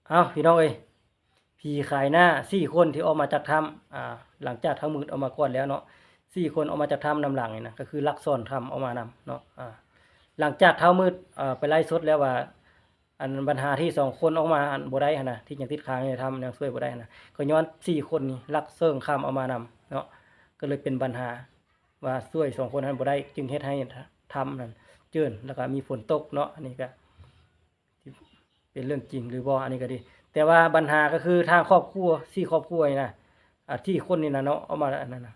ເອົ້າ ພີ່ນ້ອງເອີຍ ຜີຂາຍໜ້າສີ່ຄົນທີ່ອອກມາຈາກຖ້ຳ ອ່າ ຫຼັງຈາກທ້າວມືດອອກມາກ່ອນແລ້ວເນາະ ສີ່ຄົນອອກມາຈາກຖ້ຳນຳຫຼັງນີ້ນະ ກໍຄືລັກຊ່ອນຖ້ຳອອກມານຳເນາະ. ອ່າ ຫຼັງຈາກທ້າວມືດ ເອີ ໄປໄລຟ໌ສົດແລ້ວວ່າ ອັນບັນຫາທີ່ສອງຄົນອອກມາອັນບໍ່ໄດ້ຫັ້ນນະ ທີ່ຍັງຕິດຄ້າງຢູ່ໃນຖ້ຳ ຍັງຊ່ວຍບໍ່ໄດ້ຫັ້ນນະ ກໍຍ້ອນສີ່ຄົນນີ້ລັກເຊື່ອງຂ້າມອອກມານຳເນາະ ກໍເລີຍເປັນບັນຫາວ່າຊ່ວຍສອງຄົນນັ້ນບໍ່ໄດ້ ຈຶ່ງເຮັດໃຫ້ຖ້ຳນັ້ນເຈື່ອນ ແລ້ວກໍມີຝົນຕົກເນາະ. ອັນນີ້ກໍ ເປັນເລື່ອງຈິງຫຼືບໍ່ ອັນນີ້ກໍດີ ແຕ່ວ່າບັນຫາກໍຄືທາງຄອບຄົວ ສີ່ຄອບຄົວນີ້ນະ ອ່າ ທີ່ຄົນນີ້ນະເນາະ ອອກມາອັນນັ້ນນະ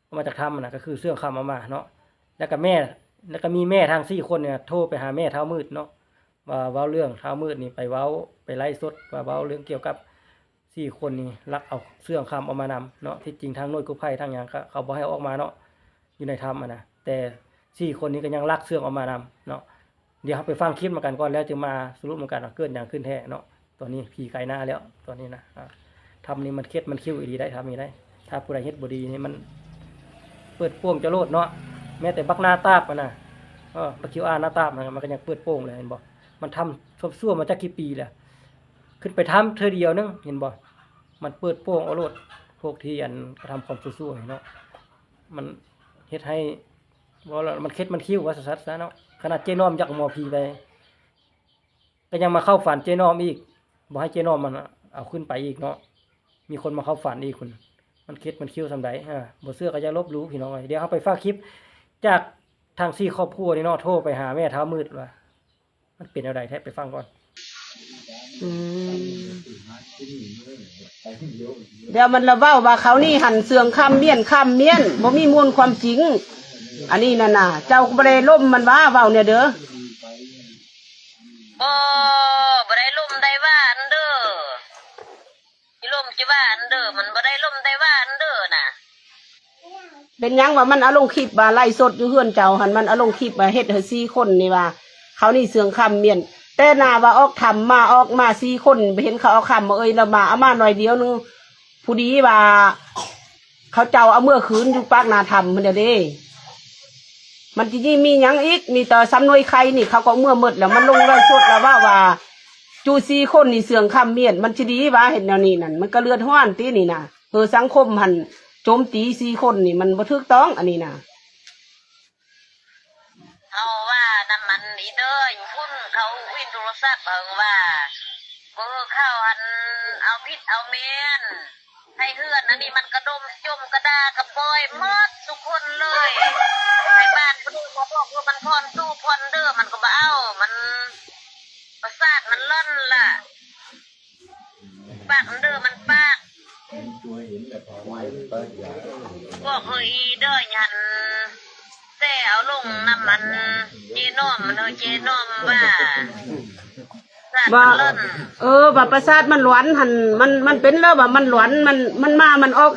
ອອກມາຈາກຖ້ຳນະ ກໍຄືເຊື່ອງຂ້າມອອກມາເນາະ ແລ້ວກໍແມ່ ແລ້ວກໍມີແມ່ທັງສີ່ຄົນນີ້ນະ ໂທໄປຫາແມ່ທ້າວມືດເນາະ ວ່າເວົ້າເລື່ອງທ້າວມືດນີ້ ໄປເວົ້າ ໄປໄລຟ໌ສົດວ່າເວົ້າເລື່ອງກ່ຽວກັບ ສີ່ຄົນນີ້ລັກເອົາເຊື່ອງຂ້າມອອກມານຳເນາະ. ທີ່ຈິງທາງໜ່ວຍກູ້ໄພທາງຫຍັງ ເຂົາ ເຂົາບໍ່ໃຫ້ອອກມາເນາະ ຢູ່ໃນຖ້ຳຫັ້ນນະ ແຕ່ສີ່ຄົນນີ້ກໍຍັງລັກເຊື່ອງອອກມານຳເນາະ. ດຽວເຮົາໄປຟັງຄລິບນຳກັນກ່ອນ ແລ້ວຈຶ່ງມາສະຫຼຸບນຳກັນວ່າເກີດຫຍັງຂຶ້ນແທ້ເນາະ. ຕອນນີ້ຜີຂາຍໜ້າແລ້ວຕອນນີ້ນະ ອ່າ ຖ້ຳນີ້ມັນເຄັດມັນຄິ້ວອີ່ຫຼີໄດ໋ ຖ້ຳນີ້ໄດ໋ ຖ້າຜູ້ໃດເຮັດບໍ່ດີນີ້ມັນເປີດໂປ່ງຈະໂລດເນາະ. ແມ້ແຕ່ບັກໜ້າຕາບຫັ້ນນະ ເອີ ບັກຄິວອາໜ້າຕາບຫັ້ນນະ ມັນກໍຍັງເປີດໂປ່ງເລີຍ ເຫັນບໍ່? ມັນທຳຊົ່ວໆມາຈັກກີ່ປີແລ້ວ ຂຶ້ນໄປຖ້ຳເທື່ອດຽວໜຶ່ງ ເຫັນບໍ່? ມັນເປີດໂປ່ງເອົາໂລດ ພວກທີ່ອັນກະທຳຄວາມຊົ່ວໆນີ້ເນາະ ມັນເຮັດໃຫ້ ເວົ້າແລ້ວມັນເຄັດມັນຄິ້ວວ່າຊັ້ນຊະເນາະ. ຂະໜາດເຈ້ນ້ອມຢາກເອົາໝໍຜີໄປ ກໍຍັງມາເຂົ້າຝັນເຈ້ນ້ອມອີກ ບໍ່ໃຫ້ເຈ້ນ້ອມມັນເອົາຂຶ້ນໄປອີກເນາະ. ມີຄົນມາເຂົ້າຝັນອີກພຸ້ນ ມັນເຄັດມັນຄິ້ວສ່ຳໃດ. ອ່າ ບໍ່ເຊື່ອກໍຢ່າລົບຫຼູ່ ພີ່ນ້ອງເອີຍ. ດຽວເຮົາໄປຟັງຄລິບຈາກທັງສີ່ຄອບຄົວນີ້ເນາະ ໂທໄປຫາແມ່ທ້າວມືດວ່າ ມັນເປັນແນວໃດແທ້ ໄປຟັງກ່ອນ. ອືມ ດຽວມັນລະເວົ້າວ່າເຂົານີ້ຫັ້ນເຊື່ອງຂ້າມມ້ຽນ ຂ້າມມ້ຽນ ບໍ່ມີມູນຄວາມຈິງ. ອັນນີ້ນັ້ນນະ ເຈົ້າກໍບໍ່ໄດ້ລົມມັນຫວາ ເວົ້າແນວເດີ. ບໍ່ ບໍ່ໄດ້ລົມໄດ້ຫວາອັນເດີ ຊິລົມຊິຫວາອັນເດີ ມັນບໍ່ໄດ້ລົມໄດ້ຫວາອັນເດີນະ. ເປັນຫຍັງວ່າມັນເອົາລົງຄລິບວ່າໄລຟ໌ສົດຢູ່ເຮືອນເຈົ້າຫັ້ນ ມັນເອົາລົງຄລິບວ່າເຮັດໃຫ້ສີ່ຄົນນີ້ວ່າ ເຂົານີ້ເຊື່ອງຂ້າມມ້ຽນ ແຕ່ໜ້າວ່າອອກຖ້ຳມາ ອອກມາສີ່ຄົນ ບໍ່ເຫັນເຂົາເອົາຄຳມາເອີຍ ລະມາເອົາມາໜ້ອຍດຽວໜຶ່ງ ຜູ້ດີວ່າເຂົາເຈົ້າເອົາເມືອຄືນຢູ່ປາກໜ້າຖ້ຳພຸ້ນແຫຼະເດ້. ມັນຊິມີຫຍັງອີກ ມີແຕ່ສຳນວຍໄຄນີ້ ເຂົາກໍເອົາເມືອໝົດແລ້ວ ມັນລົງໄລຟ໌ສົດແລ້ວວ່າ ວ່າ ຈູ່ສີ່ຄົນນີ້ເຊື່ອງຄ້ຳມ້ຽນ ມັນຊິດີຫວາ ເຮັດແນວນີ້ນັ້ນ ມັນກໍເດືອດຮ້ອນຕິນີ້ນະ. ເອີ ສັງຄົມຫັ້ນໂຈມຕີສີ່ຄົນນີ້ ມັນບໍ່ຖືກຕ້ອງ ອັນນີ້ນະ. ເຮົາວ່ານຳອັນອີເດີພຸ້ນ ເຂົາວິນໂທລະສັບເຮົາວ່າ ເອີ ເຂົາຫັ້ນເອົາຜິດເອົາແມ່ນ ໃຫ້ເຮືອນອັນນີ້ມັນກະດົມຈົມກະດ່າກະປ່ອຍໝົດທຸກຄົນເລີຍ ໃຫ້ບ້ານຜູ້ໃດມາບອກວ່າມັນຜ່ອນຕູ້ຜ່ອນເດີ ມັນກໍບໍ່ເອົາ ມັນປະສາດມັນຫຼອນລະ. ປາກເດີມັນປາກ ບອກເຮີອີເດີຫັ້ນ ແຕ່ເອົາລົງນຳອັນເຈນ້ອມ ເຮີເຈນ້ອມວ່າ ປະສາດມັນຫຼອນ ເອີ ວ່າປະສາດມັນຫຼອນຫັ້ນ ມັນ ມັນເປັນແລ້ວວ່າມັນຫຼອນ ມັນ ມັນມາ ມັນອອກ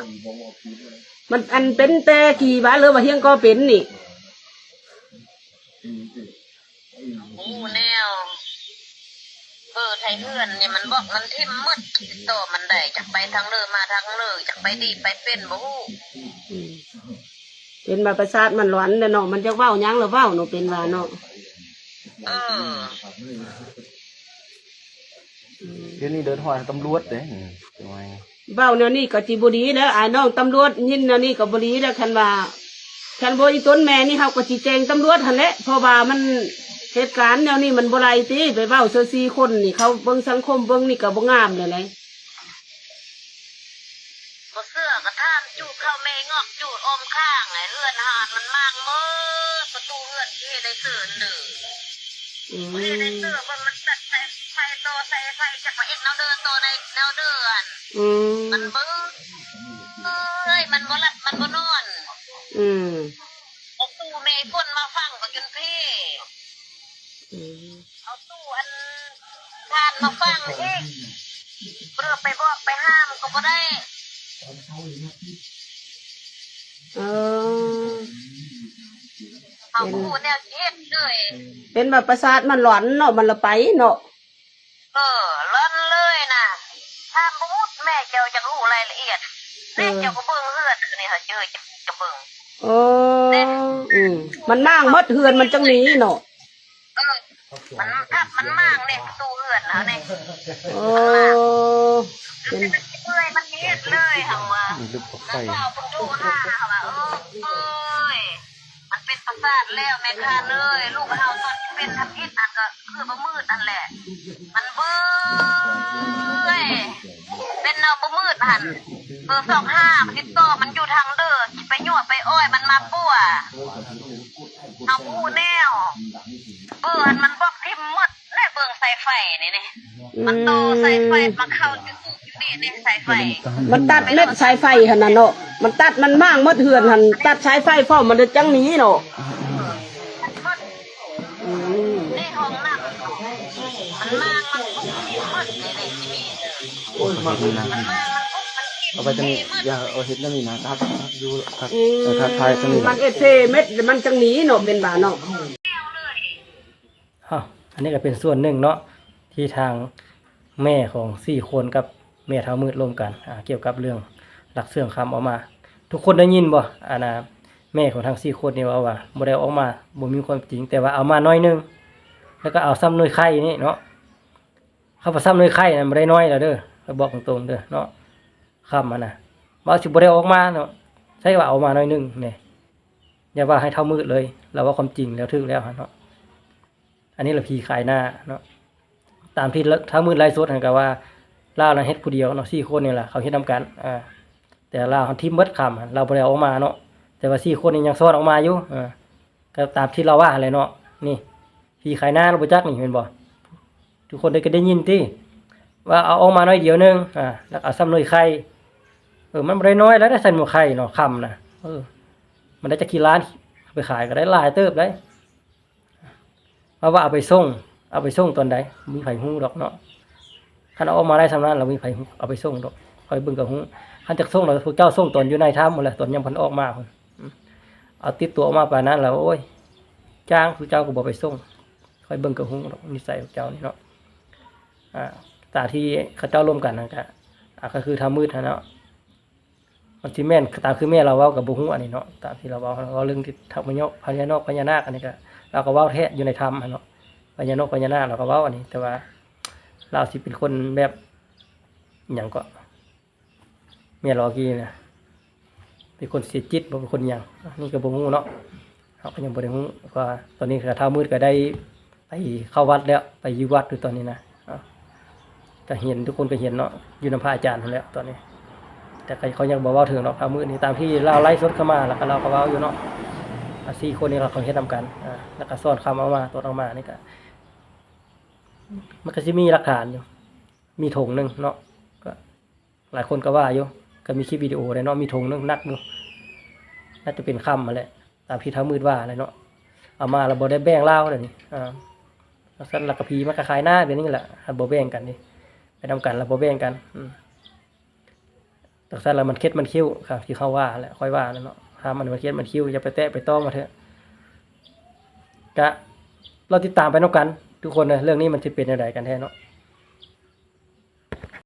ມັນ ອັນເປັນແຕ່ກີ່ຫວາ ຫຼືວ່າຮຽງກໍເປັນນີ້. ຮູ້ແນວ ເບີໄທເຮືອນນີ້ມັນບລັອກມັນຖິ້ມໝົດ ຕິດຕໍ່ມັນໄດ້ ຈັກໄປທາງເລີມາທາງເລີ ຈັກໄປດີໄປເປັນບໍ່ຮູ້. ອືມ ເປັນວ່າປະສາດມັນຫຼອນແຫຼະເນາະ ມັນຢາກເວົ້າຫຍັງລະເວົ້າເນາະ ເປັນວ່າເນາະ. ເອີ ອືມ ດຽວນີ້ເດີນຫ້ອຍຕຳຫຼວດເດ້ ອືມ ເວົ້າແນວນີ້ກໍຊິບໍ່ດີແລ້ວ ອ້າຍນ້ອງຕຳຫຼວດຍິນແນວນີ້ກໍບໍ່ດີແລ້ວ ຄັນວ່າ ຄັນບໍ່ອີຕົນແມ່ນີ້ເຮົາກໍຊິແຈ້ງຕຳຫຼວດຫັ້ນແຫຼະ ເພາະວ່າມັນ ເຫດການແນວນີ້ມັນບໍ່ໄດ້ຕິ ໄປເວົ້າໃສ່ສີ່ຄົນນີ້ ເຂົາເບິ່ງສັງຄົມເບິ່ງນີ້ກໍບໍ່ງາມແລ້ວໃດ໋. ບໍ່ເຊື່ອກໍຖາມຈູດເຂົ້າແມ່ງອກ ຈູດອ້ອມຂ້າງ ເຮືອນຫານມັນມ້າງໝົດ ປະຕູເຮືອນຊິເຮັດໄດ້ເຊີນເດີ ອືມ ເຮັດໄດ້ເຊີນ ເບິ່ງມັນຕັດສາຍໄຟ ຕໍ່ສາຍໄຟ ຈັກວ່າເຮັດແນວເດີ ຕໍ່ໃນແນວເດີ ອັນ ອືມ ມັນເບິ່ງ ເອີຍ ມັນບໍ່ຫຼັບ ມັນບໍ່ນອນ ອືມ ເອົາຕູ້ແມ່ຝົນມາຝັງກໍຈົນເພ ອືມ ເອົາຕູ້ອັນທ່ານມາຝັງອີກ ເພື່ອໄປບອກໄປຫ້າມກໍບໍ່ໄດ້ ເອີ ເຮົາບໍ່ຮູ້ແນວຊິເຮັດເລີຍ ເປັນວ່າປະສາດມັນຫຼອນເນາະ ມັນລະໄປເນາະ. ເອີ ຫຼອນເລີຍນະ ຖາມບໍ່ໝົດ ແມ່ເຈົ້າຢາກຮູ້ລາຍລະອຽດ ເອີ ແມ່ເຈົ້າກໍເບິ່ງເຮືອນ ອັນນີ້ເຮົາເຈີຈະເບິ່ງ ເອີ ອືມ ມັນມ້າງໝົດ ເຮືອນມັນຈັ່ງໜີເນາະ ເອີ ມັນກັດມັນໝາງເດ້ ປະຕູເຮືອນເຮົານີ້. ໂອ້ ເປັນ ມັນເມື່ອຍ ມັນເຮັດເລີຍ ເຮົາວ່າ ມີລູກອອກໄປ ເຮົາໂທຫາ ເຮົາວ່າ ໂອ້ຍ ມັນເປັນປະສາດແລ້ວແມ່ຄ້າເອີຍ ລູກເຮົາຕອນທີ່ເປັນທຳອິດຫັ້ນກໍຄືບໍ່ມືດຫັ້ນແຫຼະ ມັນເມື່ອຍ ເປັນເອົາບໍ່ມືດຫັ້ນ ເບີສອງຫ້າ ຕິດຕໍ່ມັນຢູ່ທາງເດີ ຊິໄປຍົວະໄປອ້ອຍມັນມາປົວ ເຮົາບໍ່ຮູ້ແນວ ເບີຫັ້ນມັນບລັອກຖິ້ມໝົດ ແລະເບິ່ງສາຍໄຟນີ້ ນີ້ ອືມ ມັນຕໍ່ສາຍໄຟມາເຂົ້າຢູ່ ຢູ່ນີ້ ນີ້ສາຍໄຟ ມັນຕັດເມັດສາຍໄຟຫັ້ນນະເນາະ ມັນຕັດມັນໝາງໝົດເຮືອນຫັ້ນ ຕັດສາຍໄຟພ້ອມ ມັນເລີຍຈັ່ງໜີເນາະ ອືມ ໃນຫ້ອງນ້ຳ ມັນມາ ມັນປຸກ ມັນເບິດ ນີ້ ນີ້ ໂອ້ຍ ມັນ ມັນມາ ມັນປຸກ ມັນກິນ ເອົາໄປຕົງນີ້ ຢ່າເອົາເຮັດແນວນີ້ນະ ຄັກ ຄັກຢູ່ ຄັກ ອືມ ເອີ ຄັກ ຖ່າຍຕົງນີ້ ມັນເອັດເຊເມັດ ມັນຈັ່ງໜີເນາະ ແມ່ນບໍ່ເນາະ. ອ້າວ ອັນນີ້ກໍເປັນສ່ວນໜຶ່ງເນາະ ທີ່ທາງແມ່ຂອງສີ່ຄົນກັບແມ່ທ້າວມືດລົມກັນ ອ່າ ກ່ຽວກັບເລື່ອງລັກເຊື່ອງຄຳອອກມາ. ທຸກຄົນໄດ້ຍິນບໍ່? ອັນນ່າ ແມ່ຂອງທັງສີ່ຄົນນີ້ເວົ້າວ່າ ບໍ່ໄດ້ເອົາອອກມາ ບໍ່ມີຄວາມຈິງ ແຕ່ວ່າເອົາມາໜ້ອຍໜຶ່ງ ແລ້ວກໍເອົາຊ້ຳໜ່ວຍໄຂ່ນີ້ເນາະ. ຄຳວ່າຊ້ຳໜ່ວຍໄຂ່ນັ້ນບໍ່ໄດ້ໜ້ອຍແລ້ວເດີ ຂ້ອຍບອກຕົງໆເດີເນາະ ຄຳຫັ້ນນະ ວ່າຊິບໍ່ໄດ້ເອົາອອກມາເນາະ ໃຊ້ວ່າເອົາມາໜ້ອຍໜຶ່ງນີ້ ຢ່າວ່າໃຫ້ທ້າວມືດເລີຍ ລາວເວົ້າຄວາມຈິງແລ້ວ ຖືກແລ້ວຫັ້ນເນາະ. ອັນນີ້ລະຜີຂາຍໜ້າເນາະ ຕາມທີ່ທ້າວມືດໄລຟ໌ສົດຫັ້ນກໍວ່າ ລາວນະເຮັດຜູ້ດຽວເນາະ ສີ່ຄົນນີ້ລະເຂົາເຮັດນຳກັນ ອາ ແຕ່ລາວຫັ້ນຖິ້ມເບິດຄຳ ລາວບໍ່ໄດ້ເອົາອອກມາເນາະ ແຕ່ວ່າສີ່ຄົນນີ້ຍັງຊອນອອກມາຢູ່ ອາ ກໍຕາມທີ່ລາວວ່າຫັ້ນແຫຼະເນາະ. ນີ້ຜີຂາຍໜ້າ ລາວບໍ່ຈັກນີ້ແມ່ນບໍ່? ທຸກຄົນໄດ້ ກໍໄດ້ຍິນຕິ ວ່າເອົາອອກມາໜ້ອຍດຽວໜຶ່ງ ອາ ແລ້ວກໍເອົາຊ້ຳໜ່ວຍໄຂ່ ເອີ ມັນບໍ່ໄດ້ໜ້ອຍແລ້ວ ໄດ້ຊ້ຳໜ່ວຍໄຂ່ເນາະ ຄຳນະ ເອີ ມັນໄດ້ຈັກກີ່ລ້ານ ເອົາໄປຂາຍກໍໄດ້ຫຼາຍເຕີບໄດ໋. ເພາະວ່າເອົາໄປສົ່ງ ເອົາໄປສົ່ງຕອນໃດ ບໍ່ມີໃຜຮູ້ດອກເນາະ. ຄັນເອົາອອກມາໄດ້ສ່ຳນັ້ນ ລະບໍ່ມີໃຜເອົາໄປສົ່ງດອກ ຂ້ອຍເບິ່ງກໍຮູ້. ຄັນຈະສົ່ງລະ ພວກເຈົ້າສົ່ງຕອນຢູ່ໃນຖ້ຳພຸ້ນລະ ຕອນຍັງບໍ່ທັນອອກມາພຸ້ນ ເອົາຕິດຕົວອອກມາປານນັ້ນລະ ໂອ້ຍ ຈ້າງ ພວກເຈົ້າກໍບໍ່ໄປສົ່ງ. ຂ້ອຍເບິ່ງກໍຮູ້ດອກ ນິໄສພວກເຈົ້ານີ້ເນາະ. ອາ ຕາມທີ່ເຂົາເຈົ້າລົມກັນນັ້ນກະ ອາ ກໍຄືທ້າວມືດຫັ້ນເນາະ. ມັນຊິແມ່ນຕາມຄືແມ່ລາວເວົ້າກໍບໍ່ຮູ້ອັນນີ້ເນາະ ຕາມທີ່ລາວເວົ້າ ເວົ້າເລື່ອງທີ່ພະຍະ ພະຍານອກພະຍານາກ ອັນນີ້ກໍລາວກໍເວົ້າແທ້ຢູ່ໃນຖ້ຳຫັ້ນເນາະ ພະຍານອກພະຍານາກລາວກໍເວົ້າອັນນີ້ ແຕ່ວ່າລາວຊິເປັນຄົນແບບ ຫຍັງເກາະ ແມ່ລາວກີ້ນະ ເປັນຄົນເສຍຈິດບໍ່ ເປັນຄົນຫຍັງ ອັນນີ້ກໍບໍ່ຮູ້ເນາະ. ເຮົາກໍຍັງບໍ່ໄດ້ຮູ້ ເພາະວ່າຕອນນີ້ກໍທ້າວມືດກໍໄດ້ໄປເຂົ້າວັດແລ້ວ ໄປຢູ່ວັດຢູ່ຕອນນີ້ນະ ເນາະ ກໍເຫັນ ທຸກຄົນກໍເຫັນເນາະ ຢູ່ນຳພະອາຈານຫັ້ນແຫຼະຕອນນີ້. ແຕ່ກໍເຂົາຍັງບໍ່ເວົ້າເຖິງດອກ ທ້າວມືດນີ້ ຕາມທີ່ລາວໄລຟ໌ສົດເຂົ້າມາ ແລ້ວກໍລາວກໍເວົ້າຢູ່ເນາະ ອາ ສີ່ຄົນນີ້ລາວ ເຂົາເຮັດນຳກັນ ອາ ແລ້ວກໍສອນຄຳອອກມາ ຕົວະອອກມາ ນີ້ກໍມັນກໍຊິມີຫຼັກຖານຢູ່ ມີຖົງໜຶ່ງເນາະ ກໍ ຫຼາຍຄົນກໍວ່າຢູ່ ກໍມີຄລິບວິດີໂອໄດ້ເນາະ ມີຖົງໜຶ່ງໜັກຢູ່ ໜ້າຈະເປັນຄຳຫັ້ນແຫຼະ ຕາມທີ່ທ້າວມືດວ່າແຫຼະເນາະ. ເອົາມາລະບໍ່ໄດ້ແບ່ງລາວແລ້ວນີ້ ອາ ຈັ່ງຊັ້ນລະກໍຜີມັນກໍຂາຍໜ້າແບບນີ້ແຫຼະ ຄັນບໍ່ແບ່ງກັນນີ້ ໄປນຳກັນລະບໍ່ແບ່ງກັນ ອືມ ຈັ່ງຊັ້ນລະມັນເຄັດມັນຄິ້ວ ຄືທີ່ເຂົາວ່າແຫຼະ ຂ້ອຍວ່າແຫຼະເນາະ ຖ້າມັນ ມັນເຄັດມັນຄິ້ວ ຢ່າໄປແຕະໄປຕ້ອງມັນເຖາະ. ກະລໍຕິດຕາມໄປນຳກັນທຸກຄົນເດີ ເລື່ອງນີ້ມັນຊິເປັນແນວໃດກັນແທ້ເນາະ.